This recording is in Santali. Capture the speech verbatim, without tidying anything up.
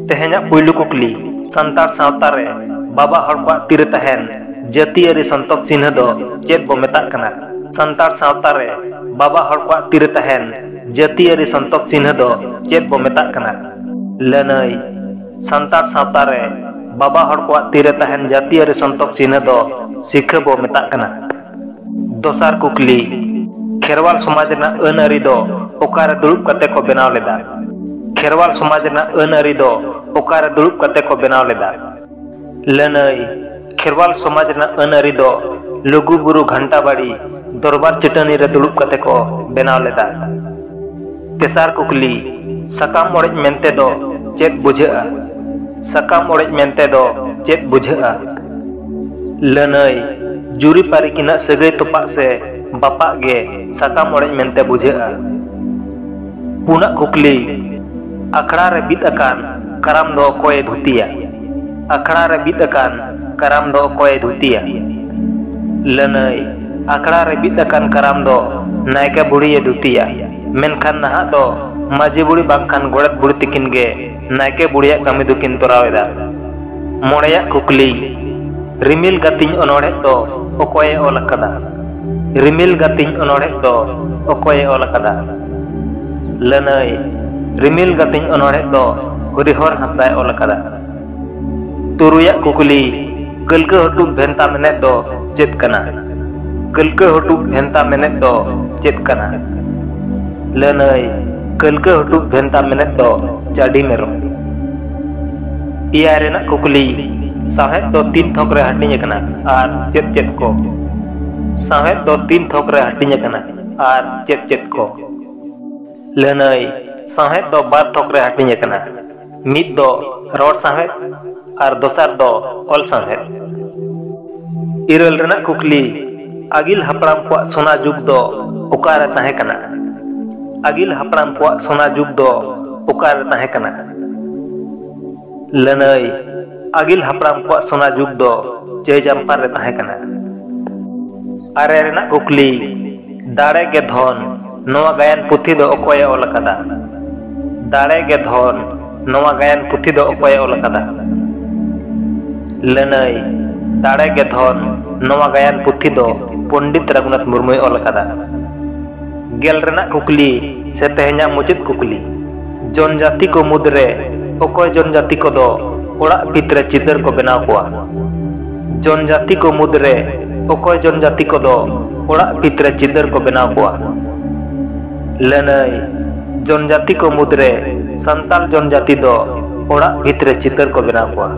ᱛᱮᱦᱮᱧᱟᱜ ᱯᱩᱭᱞᱩ ᱠᱩᱠᱞᱤ, ᱥᱟᱱᱛᱟᱲ ᱥᱟᱶᱛᱟ ᱨᱮ ᱵᱟᱵᱟ ᱦᱚᱲ ᱠᱚᱣᱟᱜ ᱛᱤᱨᱮ ᱛᱟᱦᱮᱱ ᱡᱟᱹᱛᱤᱭᱟᱹᱨᱤ ᱥᱚᱱᱛᱚᱠ ᱪᱤᱱᱦᱟᱹ ᱫᱚ ᱪᱮᱫ ᱵᱚ ᱢᱮᱛᱟᱜ ᱠᱟᱱᱟ? ᱥᱟᱱᱛᱟᱲ ᱥᱟᱶᱛᱟ ᱨᱮ ᱵᱟᱵᱟ ᱦᱚᱲ ᱠᱚᱣᱟᱜ ᱛᱤᱨᱮ ᱛᱟᱦᱮᱱ ᱡᱟᱹᱛᱤᱭᱟᱹᱨᱤ ᱥᱚᱱᱛᱚᱠ ᱪᱤᱱᱦᱟᱹ ᱫᱚ ᱪᱮᱫ ᱵᱚ ᱢᱮᱛᱟᱜ ᱠᱟᱱᱟ? ᱞᱟᱹᱱᱟᱹᱭ, ᱥᱟᱱᱛᱟᱲ ᱥᱟᱶᱛᱟ ᱨᱮ ᱵᱟᱵᱟ ᱦᱚᱲ ᱠᱚᱣᱟᱜ ᱛᱤᱨᱮ ᱛᱟᱦᱮᱱ ᱡᱟᱹᱛᱤᱭᱟᱹᱨᱤ ᱥᱚᱱᱛᱚᱠ ᱪᱤᱱᱦᱟᱹ ᱫᱚ ᱥᱤᱠᱷᱟᱹ ᱵᱚ ᱢᱮᱛᱟᱜ ᱠᱟᱱᱟ᱾ ᱫᱚᱥᱟᱨ ᱠᱩᱠᱞᱤ, ᱠᱷᱮᱨᱣᱟᱞ ᱥᱚᱢᱟᱡᱽ ᱨᱮᱱᱟᱜ ᱟᱹᱱ ᱟᱹᱨᱤ ᱫᱚ ᱚᱠᱟᱨᱮ ᱫᱩᱲᱩᱵ ᱠᱟᱛᱮ ᱠᱚ ᱵᱮᱱᱟᱣ ᱞᱮᱫᱟ? ᱠᱷᱮᱨᱣᱟᱞ ᱥᱚᱢᱟᱡᱽ ᱨᱮᱱᱟᱜ ᱟᱹᱱ ᱟᱹᱨᱤ ᱫᱚ ᱚᱠᱟᱨᱮ ᱫᱩᱲᱩᱵ ᱠᱟᱛᱮ ᱠᱚ ᱵᱮᱱᱟᱣ ᱞᱮᱫᱟ? ᱞᱟᱹᱱᱟᱹᱭ, ᱠᱷᱮᱨᱣᱟᱞ ᱥᱚᱢᱟᱡᱽ ᱨᱮᱱᱟᱜ ᱟᱹᱱ ᱟᱹᱨᱤ ᱫᱚ ᱞᱩᱜᱩ ᱵᱩᱨᱩ ᱜᱷᱟᱱᱴᱟ ᱵᱟᱲᱤ ᱫᱚᱨᱵᱟᱨ ᱪᱟᱹᱴᱟᱹᱱᱤ ᱨᱮ ᱫᱩᱲᱩᱵ ᱠᱟᱛᱮ ᱠᱚ ᱵᱮᱱᱟᱣ ᱞᱮᱫᱟ᱾ ᱛᱮᱥᱟᱨ ᱠᱩᱠᱞᱤ, ᱥᱟᱠᱟᱢ ᱚᱲᱮᱡ ᱢᱮᱱᱛᱮ ᱫᱚ ᱪᱮᱫ ᱵᱩᱡᱷᱟᱹᱜᱼᱟ? ᱥᱟᱠᱟᱢ ᱚᱲᱮᱡ ᱢᱮᱱᱛᱮ ᱫᱚ ᱪᱮᱫ ᱵᱩᱡᱷᱟᱹᱜᱼᱟ? ᱞᱟᱹᱱᱟᱹᱭ, ᱡᱩᱨᱤᱯᱟᱹᱨᱤ ᱠᱤᱱᱟᱜ ᱥᱟᱹᱜᱟᱹᱭ ᱛᱚᱯᱟᱜ ᱥᱮ ᱵᱟᱯᱟᱜ ᱜᱮ ᱥᱟᱠᱟᱢ ᱚᱲᱮᱡ ᱢᱮᱱᱛᱮ ᱵᱩᱡᱷᱟᱹᱜᱼᱟ᱾ ᱯᱩᱱᱟᱜ ᱠᱩᱠᱞᱤ, ᱟᱠᱷᱲᱟ ᱨᱮ ᱵᱤᱫ ᱟᱠᱟᱱ ᱠᱟᱨᱟᱢ ᱫᱚ ᱚᱠᱚᱭᱮ ᱫᱷᱩᱛᱤᱭᱟ? ᱟᱠᱷᱲᱟ ᱨᱮ ᱵᱤᱫ ᱟᱠᱟᱱ ᱠᱟᱨᱟᱢ ᱫᱚ ᱚᱠᱚᱭᱮ ᱫᱷᱩᱛᱤᱭᱟ? ᱞᱟᱹᱱᱟᱹᱭ, ᱟᱠᱷᱲᱟ ᱨᱮ ᱵᱤᱫ ᱟᱠᱟᱱ ᱠᱟᱨᱟᱢ ᱫᱚ ᱱᱟᱭᱠᱮ ᱵᱩᱲᱦᱤᱭᱮ ᱫᱷᱩᱛᱤᱭᱟ, ᱢᱮᱱᱠᱷᱟᱱ ᱱᱟᱦᱟᱜ ᱫᱚ ᱢᱟᱹᱡᱷᱤ ᱵᱩᱲᱦᱤ ᱵᱟᱝᱠᱷᱟᱱ ᱜᱚᱰᱮᱛ ᱵᱩᱲᱦᱤ ᱛᱤᱠᱤᱱ ᱜᱮ ᱱᱟᱭᱠᱮ ᱵᱩᱲᱦᱤᱭᱟᱜ ᱠᱟᱹᱢᱤ ᱫᱚᱠᱤᱱ ᱛᱚᱨᱟᱣ ᱮᱫᱟ᱾ ᱢᱚᱬᱮᱭᱟᱜ ᱠᱩᱠᱞᱤ, ᱨᱤᱢᱤᱞ ᱜᱟᱹᱛᱤᱧ ᱚᱱᱚᱬᱦᱮ ᱫᱚ ᱚᱠᱚᱭᱮ ᱚᱞ ᱟᱠᱟᱫᱟ? ᱨᱤᱢᱤᱞ ᱜᱟᱹᱛᱤᱧ ᱚᱱᱚᱬᱦᱮ ᱫᱚ ᱚᱠᱚᱭᱮ ᱚᱞ ᱟᱠᱟᱫᱟ? ᱞᱟᱹᱱᱟᱹᱭ, ᱨᱤᱢᱤᱞ ᱜᱟᱹᱛᱤᱧ ᱚᱱᱚᱬᱦᱮ ᱫᱚ ᱦᱚᱨᱤᱦᱚᱨ ᱦᱟᱸᱥᱫᱟᱭ ᱚᱞ ᱟᱠᱟᱫᱟ᱾ ᱛᱩᱨᱩᱭᱟᱜ ᱠᱩᱠᱞᱤ, ᱠᱟᱹᱞᱠᱟᱹ ᱦᱩᱴᱩᱵ ᱵᱷᱮᱱᱛᱟ ᱢᱮᱱᱮᱫ ᱫᱚ ᱪᱮᱫ ᱠᱟᱱᱟ? ᱠᱟᱹᱞᱠᱟᱹ ᱦᱩᱴᱩᱵ ᱵᱷᱮᱱᱛᱟ ᱢᱮᱱᱮᱫ ᱫᱚ ᱪᱮᱫ ᱠᱟᱱᱟ? ᱞᱟᱹᱱᱟᱹᱭ, ᱠᱟᱹᱞᱠᱟᱹ ᱦᱩᱴᱩᱵ ᱵᱷᱮᱱᱛᱟ ᱢᱮᱱᱮᱫ ᱫᱚ ᱪᱟᱹᱰᱤ ᱢᱮᱨᱚᱢ᱾ ᱮᱭᱟᱭ ᱨᱮᱱᱟᱜ ᱠᱩᱠᱞᱤ, ᱥᱟᱶᱦᱮᱫ ᱫᱚ ᱛᱤᱱ ᱛᱷᱚᱠ ᱨᱮ ᱦᱟᱹᱴᱤᱧ ᱟᱠᱟᱱᱟ ᱟᱨ ᱪᱮᱫ ᱪᱮᱫ ᱠᱚ? ᱥᱟᱶᱦᱮᱫ ᱫᱚ ᱛᱤᱱ ᱛᱷᱚᱠ ᱨᱮ ᱦᱟᱹᱴᱤᱧ ᱟᱠᱟᱱᱟ ᱟᱨ ᱪᱮᱫ ᱪᱮᱫ ᱠᱚ? ᱞᱟᱹᱱᱟᱹᱭ, ᱥᱟᱶᱦᱮᱫ ᱫᱚ ᱵᱟᱨ ᱛᱷᱚᱠ ᱨᱮ ᱦᱟᱹᱴᱤᱧ ᱟᱠᱟᱱᱟ᱾ ᱢᱤᱫ ᱫᱚ ᱨᱚᱲ ᱥᱟᱶᱦᱮᱫ ᱟᱨ ᱫᱚᱥᱟᱨ ᱫᱚ ᱚᱞ ᱥᱟᱶᱦᱮᱫ᱾ ᱤᱨᱟᱹᱞ ᱨᱮᱱᱟᱜ ᱠᱩᱠᱞᱤ, ᱟᱹᱜᱤᱞ ᱦᱟᱯᱲᱟᱢ ᱠᱚᱣᱟᱜ ᱥᱚᱱᱟ ᱡᱩᱜᱽ ᱫᱚ ᱚᱠᱟᱨᱮ ᱛᱟᱦᱮᱸ ᱠᱟᱱᱟ? ᱟᱹᱜᱤᱞ ᱦᱟᱯᱲᱟᱢ ᱠᱚᱣᱟᱜ ᱥᱚᱱᱟ ᱡᱩᱜᱽ ᱫᱚ ᱚᱠᱟᱨᱮ ᱛᱟᱦᱮᱸ ᱠᱟᱱᱟ? ᱞᱟᱹᱱᱟᱹᱭ, ᱟᱹᱜᱤᱞ ᱦᱟᱯᱲᱟᱢ ᱠᱚᱣᱟᱜ ᱥᱚᱱᱟ ᱡᱩᱜᱽ ᱫᱚ ᱪᱟᱹᱭ ᱡᱟᱢᱯᱟᱨ ᱨᱮ ᱛᱟᱦᱮᱸ ᱠᱟᱱᱟ᱾ ᱟᱨᱮ ᱨᱮᱱᱟᱜ ᱠᱩᱠᱞᱤ, ᱫᱟᱲᱮ ᱜᱮ ᱫᱷᱚᱱ ᱱᱚᱣᱟ ᱜᱟᱭᱟᱱ ᱯᱩᱛᱷᱤ ᱫᱚ ᱚᱠᱚᱭᱮ ᱚᱞ ᱟᱠᱟᱫᱟ? ᱫᱟᱲᱮ ᱜᱮ ᱫᱷᱚᱱ ᱱᱚᱣᱟ ᱜᱟᱭᱟᱱ ᱯᱩᱛᱷᱤ ᱫᱚ ᱚᱠᱚᱭᱮ ᱚᱞ ᱟᱠᱟᱫᱟ? ᱞᱟᱹᱱᱟᱹᱭ, ᱫᱟᱲᱮ ᱜᱮ ᱫᱷᱚᱱ᱾ ᱱᱚᱣᱟ ᱜᱟᱭᱟᱱ ᱯᱩᱛᱷᱤ ᱫᱚ ᱯᱚᱱᱰᱤᱛ ᱨᱟᱹᱜᱷᱩᱱᱟᱛᱷ ᱢᱩᱨᱢᱩᱭ ᱚᱞ ᱟᱠᱟᱫᱟ᱾ ᱜᱮᱞ ᱨᱮᱱᱟᱜ ᱠᱩᱠᱞᱤ ᱥᱮ ᱛᱮᱦᱮᱧᱟᱜ ᱢᱩᱪᱟᱹᱫ ᱠᱩᱠᱞᱤ, ᱡᱚᱱᱡᱟᱹᱛᱤ ᱠᱚ ᱢᱩᱫᱽᱨᱮ ᱚᱠᱚᱭ ᱡᱚᱱᱡᱟᱹᱛᱤ ᱠᱚᱫᱚ ᱚᱲᱟᱜ ᱵᱷᱤᱛ ᱨᱮ ᱪᱤᱛᱟᱹᱨ ᱠᱚ ᱵᱮᱱᱟᱣ ᱠᱚᱣᱟ? ᱡᱚᱱᱡᱟᱹᱛᱤ ᱠᱚ ᱢᱩᱫᱽᱨᱮ ᱚᱠᱚᱭ ᱡᱚᱱᱡᱟᱹᱛᱤ ᱠᱚᱫᱚ ᱚᱲᱟᱜ ᱵᱷᱤᱛ ᱨᱮ ᱪᱤᱛᱟᱹᱨ ᱠᱚ ᱵᱮᱱᱟᱣ ᱠᱚᱣᱟ? ᱞᱟᱹᱱᱟᱹᱭ, ᱡᱚᱱᱡᱟᱹᱛᱤ ᱠᱚ ᱢᱩᱫᱽᱨᱮ ᱥᱟᱱᱛᱟᱲ ᱡᱚᱱᱡᱟᱹᱛᱤ ᱫᱚ ᱚᱲᱟᱜ ᱵᱷᱤᱛ ᱨᱮ ᱪᱤᱛᱟᱹᱨ ᱠᱚ ᱵᱮᱱᱟᱣ ᱠᱚᱣᱟ᱾